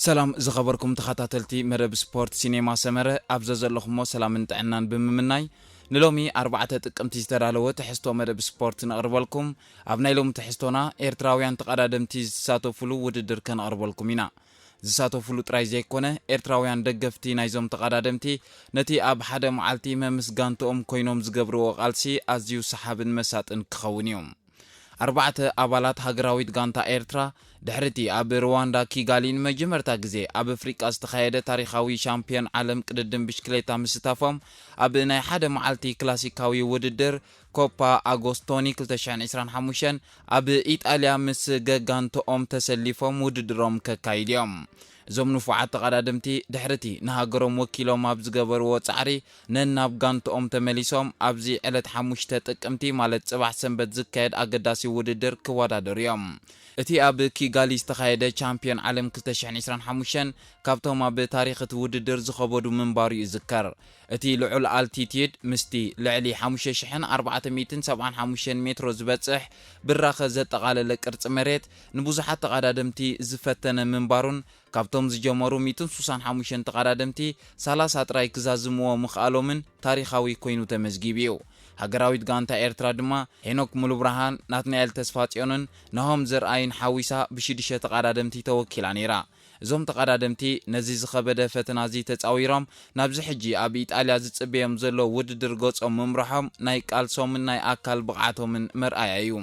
ሰላም ዝኸበርኩም ተኸታተልቲ መደብ ስፖርት ሲኔማ ሰመረ፣ ኣብ ዘዘለኹሞ ሰላምን ጥዕናን ብምምናይ፣ ንሎሚ ኣርባዕተ ጥቅምቲ ዝተዳለወ ትሕዝቶ መደብ ስፖርት ነቕርበልኩም። ኣብ ናይ ሎሚ ትሕዝቶና፣ ኤርትራውያን ተቐዳደምቲ ዝሳተፉሉ ውድድር ከነቕርበልኩም ኢና። ዝሳተፉሉ ጥራይ ዘይኮነ፣ ኤርትራውያን ደገፍቲ ናይዞም ተቐዳደምቲ ነቲ ኣብ ሓደ መዓልቲ መምስ ጋንትኦም ኮይኖም ዝገብርዎ ቃልሲ ኣዝዩ ሰሓብን መሳጥን ክኸውን እዩ። ኣርባዕተ ኣባላት ሃገራዊት ጋንታ ኤርትራ፣ ድሕሪ'ቲ ኣብ ሩዋንዳ ኪጋሊ ንመጀመርታ ግዜ ኣብ ኣፍሪቃ ዝተኻየደ ታሪኻዊ ሻምፒዮን ዓለም ቅድድም ብሽክሌታ ምስታፎም፣ ኣብ ናይ ሓደ መዓልቲ ክላሲካዊ ውድድር ኮፓ ኣጎስቶኒ ክልተ ሽሕን ዕስራን ሓሙሽተን ኣብ ኢጣልያ ምስ ገጋንቶኦም ተሰሊፎም ውድድሮም ከካይዱ እዮም። እዞም ንፉዓት ተቐዳደምቲ ድሕሪ'ቲ ንሃገሮም ወኪሎም ኣብ ዝገበርዎ ጻዕሪ ነናብ ጋንትኦም ተመሊሶም ኣብዚ ዕለት ሓሙሽተ ጥቅምቲ ማለት ጽባሕ ሰንበት ዝካየድ ኣገዳሲ ውድድር ክወዳደሩ እዮም። እቲ ኣብ ኪጋሊ ዝተኻየደ ቻምፒዮን ዓለም ክልተ ሽሕን ዕስራን ሓሙሽተን ካብቶም ኣብ ታሪኽ እቲ ውድድር ዝኸበዱ ምንባሩ ይዝከር። እቲ ልዑል ኣልቲቲዩድ ምስቲ ልዕሊ ሓሙሽተ ሽሕን ኣርባዕተ ሚእትን ሰብዓን ሓሙሽተን ሜትሮ ዝበጽሕ ብራኸ ዘጠቓለለ ቅርጺ መሬት ንብዙሓት ተቐዳደምቲ ዝፈተነ ምንባሩን ካብቶም ዝጀመሩ ሚእትን ስሳን ሓሙሽተን ተቐዳደምቲ ሰላሳ ጥራይ ክዛዝምዎ ምኽኣሎምን ታሪኻዊ ኮይኑ ተመዝጊቡ እዩ። ሃገራዊት ጋንታ ኤርትራ ድማ ሄኖክ ሙሉብርሃን፣ ናትናኤል ተስፋጽዮንን ናሆም ዘርኣይን ሓዊሳ ብሽዱሽተ ተቐዳደምቲ ተወኪላ ነይራ። እዞም ተቐዳደምቲ ነዚ ዝኸበደ ፈተና እዚ ተጻዊሮም ናብዚ ሕጂ ኣብ ኢጣልያ ዝጽበዮም ዘሎ ውድድር ገጾም ምምርሖም ናይ ቃልሶምን ናይ ኣካል ብቕዓቶምን መርኣያ እዩ።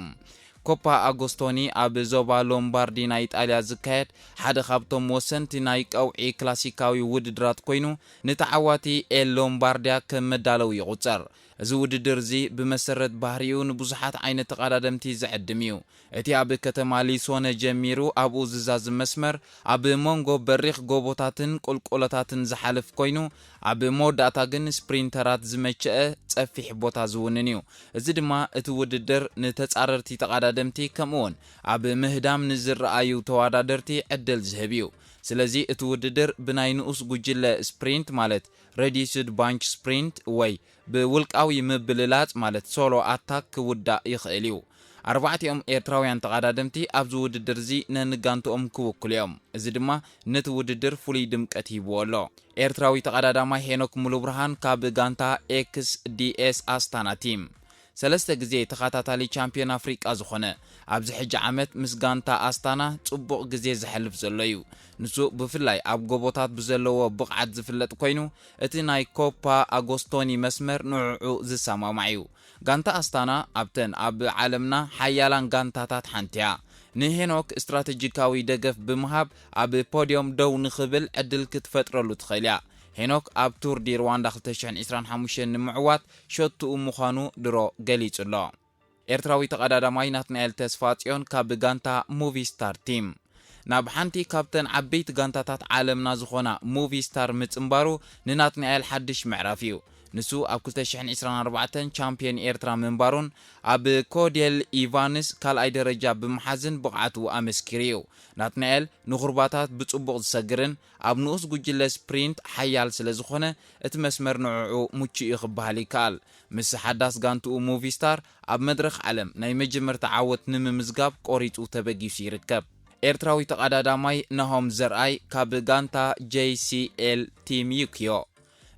ኮፓ ኣጎስቶኒ ኣብ ዞባ ሎምባርዲ ናይ ኢጣልያ ዝካየድ ሓደ ካብቶም ወሰንቲ ናይ ቀውዒ ክላሲካዊ ውድድራት ኮይኑ፣ ንተዓዋቲ ኤል ሎምባርዲያ ከም መዳለዊ ይቑጸር። እዚ ውድድር እዚ ብመሰረት ባህሪኡ ንብዙሓት ዓይነት ተቐዳደምቲ ዝዕድም እዩ። እቲ ኣብ ከተማ ሊሶነ ጀሚሩ ኣብኡ ዝዛዝም መስመር፣ ኣብ መንጎ በሪኽ ጎቦታትን ቁልቁለታትን ዝሓልፍ ኮይኑ፣ ኣብ መወዳእታ ግን ስፕሪንተራት ዝመቸአ ጸፊሕ ቦታ ዝውንን እዩ። እዚ ድማ እቲ ውድድር ንተጻረርቲ ተቐዳደምቲ ከምኡውን ኣብ ምህዳም ንዝረኣዩ ተወዳደርቲ ዕድል ዝህብ እዩ። ስለዚ እቲ ውድድር ብናይ ንኡስ ጉጅለ ስፕሪንት ማለት ረዲስድ ባንች ስፕሪንት ወይ ብውልቃዊ ምብልላጽ ማለት ሶሎ ኣታክ ክውዳእ ይኽእል እዩ። ኣርባዕቲኦም ኤርትራውያን ተቐዳደምቲ ኣብዚ ውድድር እዚ ነንጋንትኦም ክውክሉ እዮም። እዚ ድማ ነቲ ውድድር ፍሉይ ድምቀት ሂብዎ ኣሎ። ኤርትራዊ ተቐዳዳማይ ሄኖክ ሙሉብርሃን ካብ ጋንታ ኤክስ ዲ ኤስ ኣስታና ቲም፣ ሰለስተ ግዜ ተኸታታሊ ቻምፒዮን ኣፍሪቃ ዝኾነ፣ ኣብዚ ሕጂ ዓመት ምስ ጋንታ ኣስታና ጽቡቕ ግዜ ዘሕልፍ ዘሎ እዩ። ንሱ ብፍላይ ኣብ ጎቦታት ብዘለዎ ብቕዓት ዝፍለጥ ኮይኑ፣ እቲ ናይ ኮፓ ኣጎስቶኒ መስመር ንዕዑ ዝሰማማዕ እዩ። ጋንታ ኣስታና ኣብተን ኣብ ዓለምና ሓያላን ጋንታታት ሓንቲ እያ። ንሄኖክ ስትራተጂካዊ ደገፍ ብምሃብ ኣብ ፖድዮም ደው ንኽብል ዕድል ክትፈጥረሉ ትኽእል እያ። ሄኖክ ኣብ ቱር ዲ ሩዋንዳ ክልተ ሽሕን ዕስራን ሓሙሽተን ንምዕዋት ሸቱኡ ምዃኑ ድሮ ገሊጹ ኣሎ። ኤርትራዊ ተቐዳዳማይ ናትናኤል ተስፋጽዮን ካብ ጋንታ ሙቪስታር ቲም፣ ናብ ሓንቲ ካብተን ዓበይቲ ጋንታታት ዓለምና ዝኾና ሙቪስታር ምጽንባሩ ንናትናኤል ሓድሽ ምዕራፍ እዩ። ንሱ ኣብ ክልተ ሽሕን ዕስራን ኣርባዕተን ቻምፒዮን ኤርትራ ምንባሩን ኣብ ኮዴል ኢቫንስ ካልኣይ ደረጃ ብምሓዝን ብቕዓቱ ኣመስኪሩ እዩ። ናትናኤል ንኹርባታት ብጽቡቕ ዝሰግርን ኣብ ንኡስ ጉጅለ ስፕሪንት ሓያል ስለ ዝኾነ፣ እቲ መስመር ንዕዑ ምቹእ እዩ ክበሃል ይከኣል። ምስ ሓዳስ ጋንትኡ ሙቪስታር ኣብ መድረኽ ዓለም ናይ መጀመርታ ዓወት ንምምዝጋብ ቆሪጹ ተበጊሱ ይርከብ። ኤርትራዊ ተቐዳዳማይ ናሆም ዘርኣይ ካብ ጋንታ ጄይ ሲ ኤል ቲም ዩክዮ።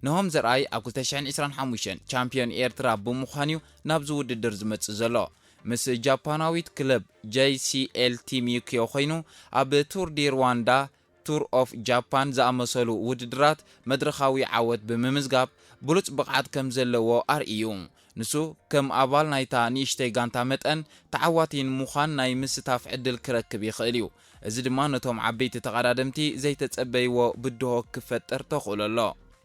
ናሆም ዘርኣይ ኣብ ክልተ ሽሕን ዕስራን ሓሙሽተን ቻምፒዮን ኤርትራ ብምዃን እዩ ናብዚ ውድድር ዝመጽእ ዘሎ። ምስ ጃፓናዊት ክለብ ጄይ ሲ ኤል ቲም ዩክዮ ኮይኑ ኣብ ቱር ዲ ሩዋንዳ፣ ቱር ኦፍ ጃፓን ዝኣመሰሉ ውድድራት መድረኻዊ ዓወት ብምምዝጋብ ብሉጽ ብቕዓት ከም ዘለዎ ኣርእዩ። ንሱ ከም ኣባል ናይታ ንእሽተይ ጋንታ መጠን ተዓዋቲ ንምዃን ናይ ምስታፍ ዕድል ክረክብ ይኽእል እዩ። እዚ ድማ ነቶም ዓበይቲ ተቐዳደምቲ ዘይተጸበይዎ ብድሆ ክፈጥር ተኽእሎ ኣሎ።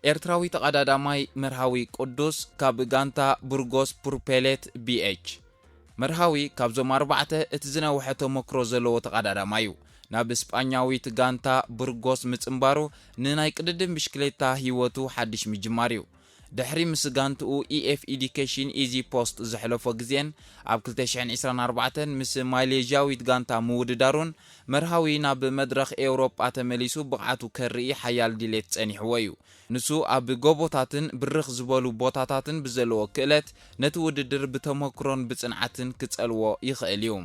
ኤርትራዊ ተቐዳዳማይ መርሃዊ ቅዱስ ካብ ጋንታ ቡርጎስ ፑርፔሌት ቢ ኤች። መርሃዊ ካብዞም ኣርባዕተ እቲ ዝነውሐ ተመክሮ ዘለዎ ተቐዳዳማይ እዩ። ናብ ስጳኛዊት ጋንታ ቡርጎስ ምጽንባሩ ንናይ ቅድድም ብሽክሌታ ህይወቱ ሓድሽ ምጅማር እዩ። ድሕሪ ምስ ጋንትኡ ኢ ኤፍ ኢዲኬሽን ኢዚ ፖስት ዘሕለፎ ግዜን ኣብ ክልተ ሽሕን ዕስራን ኣርባዕተን ምስ ማሌዥያዊት ጋንታ ምውድዳሩን መርሃዊ ናብ መድረኽ ኤውሮጳ ተመሊሱ ብቕዓቱ ከርኢ ሓያል ድሌት ጸኒሕዎ እዩ። ንሱ ኣብ ጎቦታትን ብርኽ ዝበሉ ቦታታትን ብዘለዎ ክእለት ነቲ ውድድር ብተመክሮን ብጽንዓትን ክጸልዎ ይኽእል እዩ።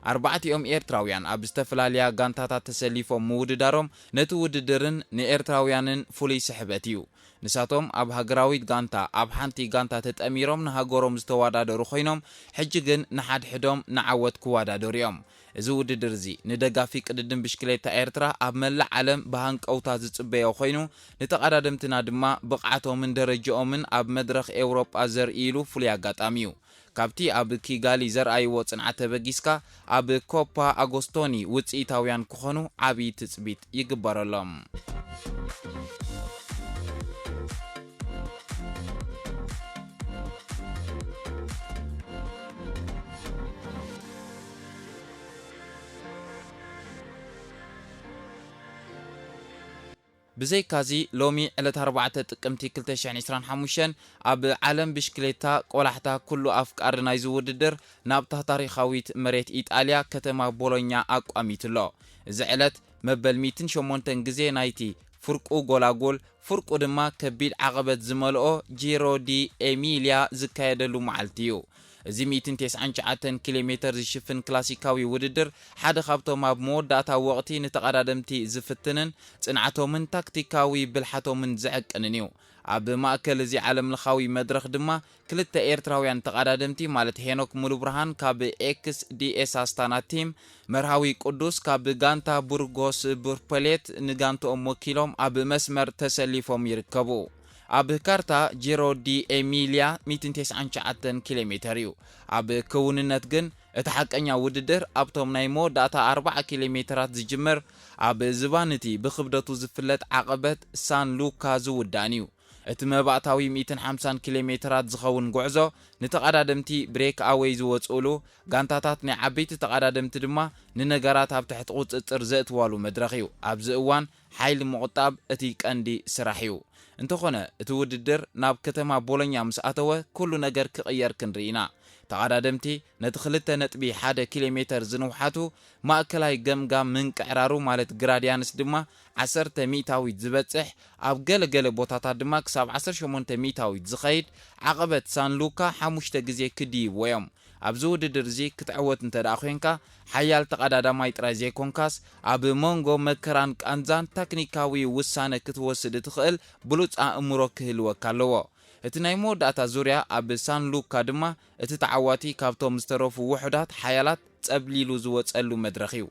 ኣርባዕቲኦም ኤርትራውያን ኣብ ዝተፈላለያ ጋንታታት ተሰሊፎም ምውድዳሮም ነቲ ውድድርን ንኤርትራውያንን ፍሉይ ስሕበት እዩ። ንሳቶም ኣብ ሃገራዊት ጋንታ ኣብ ሓንቲ ጋንታ ተጠሚሮም ንሃገሮም ዝተወዳደሩ ኮይኖም፣ ሕጂ ግን ንሓድሕዶም ንዓወት ክወዳደሩ እዮም። እዚ ውድድር እዚ ንደጋፊ ቅድድም ብሽክሌታ ኤርትራ ኣብ መላእ ዓለም ብሃንቀውታ ዝጽበዮ ኮይኑ፣ ንተቐዳደምትና ድማ ብቕዓቶምን ደረጃኦምን ኣብ መድረኽ ኤውሮጳ ዘርእይሉ ፍሉይ ኣጋጣሚ እዩ። ካብቲ ኣብ ኪጋሊ ዘርኣይዎ ጽንዓት ተበጊስካ፣ ኣብ ኮፓ ኣጎስቶኒ ውጽኢታውያን ክኾኑ ዓቢ ትጽቢት ይግበረሎም። ብዘይካዚ፣ ሎሚ ዕለት ኣርባዕተ ጥቅምቲ ክልተ ሽሕን ዕስራን ሓሙሽተን ኣብ ዓለም ብሽክሌታ ቆላሕታ ኩሉ ኣፍቃሪ ናይዚ ውድድር ናብታ ታሪኻዊት መሬት ኢጣልያ ከተማ ቦሎኛ ኣቋሚቱ ኣሎ። እዚ ዕለት መበል ሚእትን ሸሞንተን ግዜ ናይቲ ፍርቁ ጎላጉል፣ ፍርቁ ድማ ከቢድ ዓቐበት ዝመልኦ ጂሮ ዲ ኤሚልያ ዝካየደሉ መዓልቲ እዩ። እዚ ሚእትን ተስዓን ትሽዓተን ኪሎ ሜተር ዝሽፍን ክላሲካዊ ውድድር ሓደ ካብቶም ኣብ መወዳእታ ወቕቲ ንተቐዳደምቲ ዝፍትንን ጽንዓቶምን ታክቲካዊ ብልሓቶምን ዝዕቅንን እዩ። ኣብ ማእከል እዚ ዓለምለኻዊ መድረኽ ድማ ክልተ ኤርትራውያን ተቐዳደምቲ ማለት ሄኖክ ሙሉብርሃን ካብ ኤክስ ዲ ኤስ ኣስታና ቲም፣ መርሃዊ ቅዱስ ካብ ጋንታ ቡርጎስ ቡርፐሌት ንጋንትኦም ወኪሎም ኣብ መስመር ተሰሊፎም ይርከቡ። ኣብ ካርታ ጂሮ ዲ ኤሚልያ ሚእትን ተስዓን ትሽዓተን ኪሎ ሜተር እዩ። ኣብ ክውንነት ግን እቲ ሓቀኛ ውድድር ኣብቶም ናይ መወዳእታ ኣርባዓ ኪሎ ሜተራት ዝጅምር፣ ኣብ ዝባን እቲ ብክብደቱ ዝፍለጥ ዓቐበት ሳን ሉካ ዝውዳእን እዩ። እቲ መባእታዊ ሚእትን ሓምሳን ኪሎ ሜተራት ዝኸውን ጉዕዞ ንተቐዳደምቲ ብሬክ ኣወይ ዝወጽኡሉ፣ ጋንታታት ናይ ዓበይቲ ተቐዳደምቲ ድማ ንነገራት ኣብ ትሕቲ ቁጽጽር ዘእትዋሉ መድረኽ እዩ። ኣብዚ እዋን ሓይሊ ምቑጣብ እቲ ቀንዲ ስራሕ እዩ። እንተኾነ፣ እቲ ውድድር ናብ ከተማ ቦሎኛ ምስ ኣተወ፣ ኩሉ ነገር ክቕየር ክንርኢ ኢና። ተቐዳደምቲ ነቲ ክልተ ነጥቢ ሓደ ኪሎ ሜተር ዝንውሓቱ ማእከላይ ገምጋም ምንቅዕራሩ፣ ማለት ግራድያንስ ድማ ዓሰርተ ሚእታዊት ዝበጽሕ፣ ኣብ ገለ ገለ ቦታታት ድማ ክሳብ ዓሰርተ ሸሞንተ ሚእታዊት ዝኸይድ ዓቐበት ሳን ሉካ ሓሙሽተ ግዜ ክድይብዎ እዮም። ኣብዚ ውድድር እዚ ክትዕወት እንተ ደኣ ኮንካ፣ ሓያል ተቐዳዳማይ ጥራይ ዘይኮንካስ፣ ኣብ መንጎ መከራን ቃንዛን ታክኒካዊ ውሳነ ክትወስድ እትኽእል ብሉጽ ኣእምሮ ክህልወካ ኣለዎ። እቲ ናይ መወዳእታ ዙርያ ኣብ ሳን ሉካ ድማ፣ እቲ ተዓዋቲ ካብቶም ዝተረፉ ውሑዳት ሓያላት ጸብሊሉ ዝወጸሉ መድረኽ እዩ።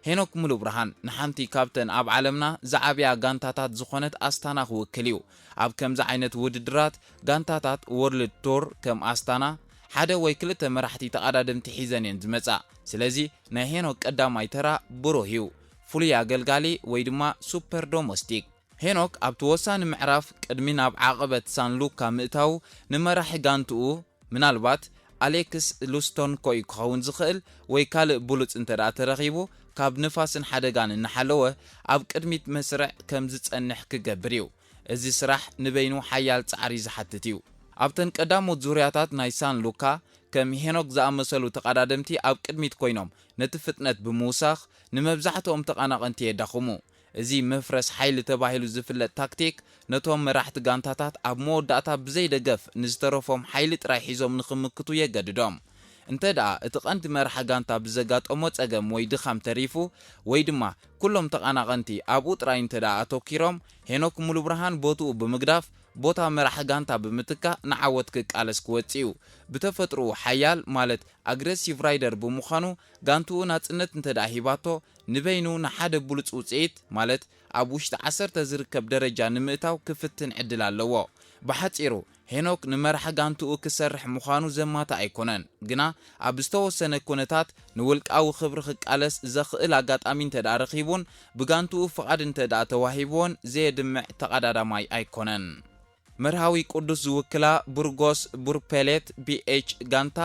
ሄኖክ ሙሉብርሃን ንሓንቲ ካብተን ኣብ ዓለምና ዝዓብያ ጋንታታት ዝኾነት ኣስታና ክውክል እዩ። ኣብ ከምዚ ዓይነት ውድድራት፣ ጋንታታት ወርልድ ቱር ከም ኣስታና፣ ሓደ ወይ ክልተ መራሕቲ ተቐዳደምቲ ሒዘን እየን ዝመጻ። ስለዚ፣ ናይ ሄኖክ ቀዳማይ ተራ ብሩህ እዩ። ፍሉይ ኣገልጋሊ ወይ ድማ ሱፐር ዶሞስቲክ። ሄኖክ ኣብቲ ወሳኒ ምዕራፍ ቅድሚ ናብ ዓቐበት ሳን ሉካ ምእታዉ ንመራሒ ጋንትኡ፣ ምናልባት ኣሌክስ ሉስቶንኮ እዩ ክኸውን ዝኽእል፣ ወይ ካልእ ብሉጽ እንተ ደኣ ተረኺቡ፣ ካብ ንፋስን ሓደጋን እናሓለወ ኣብ ቅድሚት መስርዕ ከም ዝጸንሕ ክገብር እዩ። እዚ ስራሕ ንበይኑ ሓያል ጻዕሪ ዝሓትት እዩ። ኣብተን ቀዳሞት ዙርያታት ናይ ሳን ሉካ፣ ከም ሄኖክ ዝኣመሰሉ ተቐዳደምቲ ኣብ ቅድሚት ኮይኖም ነቲ ፍጥነት ብምውሳኽ፣ ንመብዛሕትኦም ተቐናቐንቲ የዳኽሙ። እዚ መፍረስ ሓይሊ ተባሂሉ ዝፍለጥ ታክቲክ፣ ነቶም መራሕቲ ጋንታታት ኣብ መወዳእታ ብዘይ ደገፍ ንዝተረፎም ሓይሊ ጥራይ ሒዞም ንኽምክቱ የገድዶም። እንተ ደኣ እቲ ቀንዲ መራሒ ጋንታ ብዘጋጠሞ ጸገም ወይ ድኻም ተሪፉ፣ ወይ ድማ ኩሎም ተቐናቐንቲ ኣብኡ ጥራይ እንተ ደኣ ኣተኪሮም፣ ሄኖክ ሙሉብርሃን ቦትኡ ብምግዳፍ፣ ቦታ መራሒ ጋንታ ብምትካእ ንዓወት ክቃለስ ክወጽእ እዩ። ብተፈጥሮኡ ሓያል፣ ማለት ኣግረሲቭ ራይደር ብምዃኑ፣ ጋንትኡ ናጽነት እንተ ደኣ ሂባቶ፣ ንበይኑ ንሓደ ብሉጽ ውጽኢት፣ ማለት ኣብ ውሽጢ ዓሰርተ ዝርከብ ደረጃ ንምእታው ክፍትን ዕድል ኣለዎ። ብሓጺሩ፣ ሄኖክ ንመራሒ ጋንትኡ ክሰርሕ ምዃኑ ዘማትእ ኣይኮነን። ግና ኣብ ዝተወሰነ ኩነታት ንውልቃዊ ክብሪ ክቃለስ ዘኽእል ኣጋጣሚ እንተ ደኣ ረኺቡን ብጋንትኡ ፍቓድ እንተ ደኣ ተዋሂብዎን ዘየድምዕ ተቐዳዳማይ ኣይኮነን። መርሃዊ ቅዱስ ዝውክላ ቡርጎስ ቡርፔሌት ቢ ኤች ጋንታ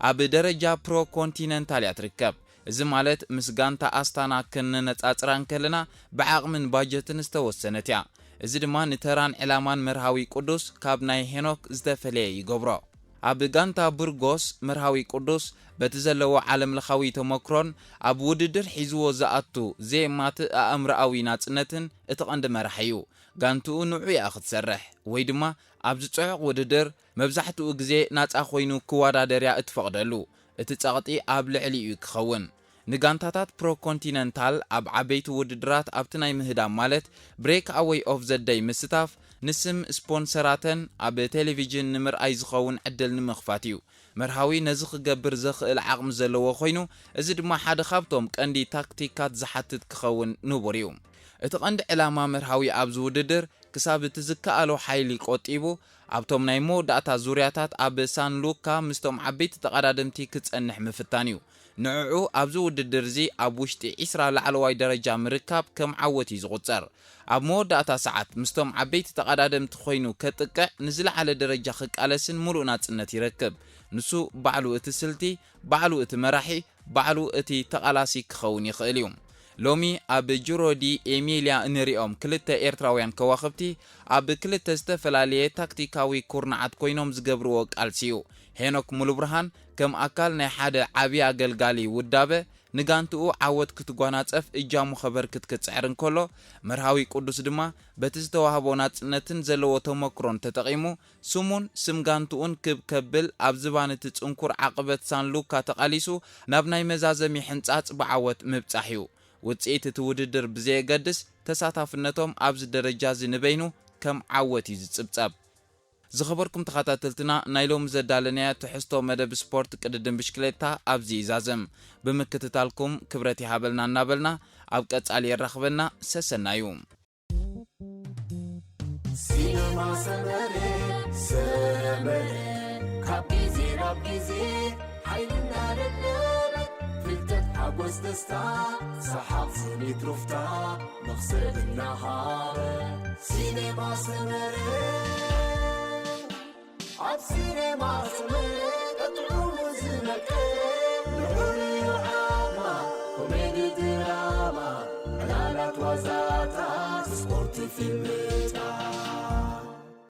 ኣብ ደረጃ ፕሮ ኮንቲነንታል እያ ትርከብ። እዚ ማለት ምስ ጋንታ ኣስታና ክነነጻጽራ እንከለና ብዓቕምን ባጀትን ዝተወሰነት እያ። እዚ ድማ ንተራን ዕላማን መርሃዊ ቅዱስ ካብ ናይ ሄኖክ ዝተፈለየ ይገብሮ። ኣብ ጋንታ ቡርጎስ መርሃዊ ቅዱስ በቲ ዘለዎ ዓለምለኻዊ ተመክሮን ኣብ ውድድር ሒዝዎ ዝኣቱ ዘየማትእ ኣእምሮኣዊ ናጽነትን እቲ ቀንዲ መራሒ እዩ። ጋንትኡ ንዑ እያ ክትሰርሕ ወይ ድማ ኣብዚ ጽዑቕ ውድድር መብዛሕትኡ ግዜ ናጻ ኮይኑ ክወዳደር እያ እትፈቕደሉ። እቲ ጸቕጢ ኣብ ልዕሊኡ እዩ ክኸውን። ንጋንታታት ፕሮኮንቲነንታል ኣብ ዓበይቲ ውድድራት ኣብቲ ናይ ምህዳም ማለት ብሬክ ኣወይ ኦፍ ዘደይ ምስታፍ፣ ንስም ስፖንሰራተን ኣብ ቴሌቪዥን ንምርኣይ ዝኸውን ዕድል ንምኽፋት እዩ። መርሃዊ ነዚ ክገብር ዘኽእል ዓቕሚ ዘለዎ ኮይኑ፣ እዚ ድማ ሓደ ካብቶም ቀንዲ ታክቲካት ዝሓትት ክኸውን ንቡር እዩ። እቲ ቀንዲ ዕላማ መርሃዊ ኣብዚ ውድድር፣ ክሳብ እቲ ዝከኣሎ ሓይሊ ቆጢቡ፣ ኣብቶም ናይ መወዳእታ ዙርያታት ኣብ ሳን ሉካ ምስቶም ዓበይቲ ተቐዳደምቲ ክጸንሕ ምፍታን እዩ። ንዕዑ ኣብዚ ውድድር እዚ ኣብ ውሽጢ ዒስራ ላዕለዋይ ደረጃ ምርካብ ከም ዓወት እዩ ዝቑጸር። ኣብ መወዳእታ ሰዓት ምስቶም ዓበይቲ ተቐዳደምቲ ኮይኑ ከጥቅዕ ንዝለዓለ ደረጃ ክቃለስን ምሉእ ናጽነት ይረክብ። ንሱ ባዕሉ እቲ ስልቲ፣ ባዕሉ እቲ መራሒ፣ ባዕሉ እቲ ተቓላሲ ክኸውን ይኽእል እዩ። ሎሚ ኣብ ጅሮ ዲ ኤሚልያ እንሪኦም ክልተ ኤርትራውያን ከዋኽብቲ ኣብ ክልተ ዝተፈላለየ ታክቲካዊ ኩርናዓት ኮይኖም ዝገብርዎ ቃልሲ እዩ። ሄኖክ ሙሉብርሃን ከም ኣካል ናይ ሓደ ዓቢ ኣገልጋሊ ውዳበ ንጋንትኡ ዓወት ክትጓናጸፍ እጃሙ ከበርክት ክጽዕር እንከሎ፣ መርሃዊ ቅዱስ ድማ በቲ ዝተዋህቦ ናጽነትን ዘለዎ ተመክሮን ተጠቒሙ፣ ስሙን ስም ጋንትኡን ክብ ከብል ኣብ ዝባን እቲ ጽንኩር ዓቕበት ሳን ሉካ ተቓሊሱ ናብ ናይ መዛዘሚ ሕንጻጽ ብዓወት ምብጻሕ እዩ። ውጽኢት እቲ ውድድር ብዘየገድስ፣ ተሳታፍነቶም ኣብዚ ደረጃ እዚ ንበይኑ ከም ዓወት እዩ ዝጽብጸብ። ዝኸበርኩም ተኸታተልትና፣ ናይ ሎሚ ዘዳለናዮ ትሕዝቶ መደብ ስፖርት ቅድድም ብሽክሌታ ኣብዚ ይዛዘም። ብምክትታልኩም ክብረት ይሃበልና እናበልና፣ ኣብ ቀጻሊ የራኽበና። ሰሰናዩ። ሲነማ ሰመረ ሰመረ ካብ ግዜ ናብ ግዜ ሓይልና ደለበ ፍልጠት ሓጎስ ደስታ ሰሓቕ ስኒት ሩፍታ መኽሰብ እናሃበ ሲነማ ሰመረ ኣብ ሲነማ ሰመረ ቀጥዑ ዝመቀ ልዑል እዩ ዓማ ኮሜዲ ድራማ ዕላላት ዋዛታት ስፖርት ፊልምታት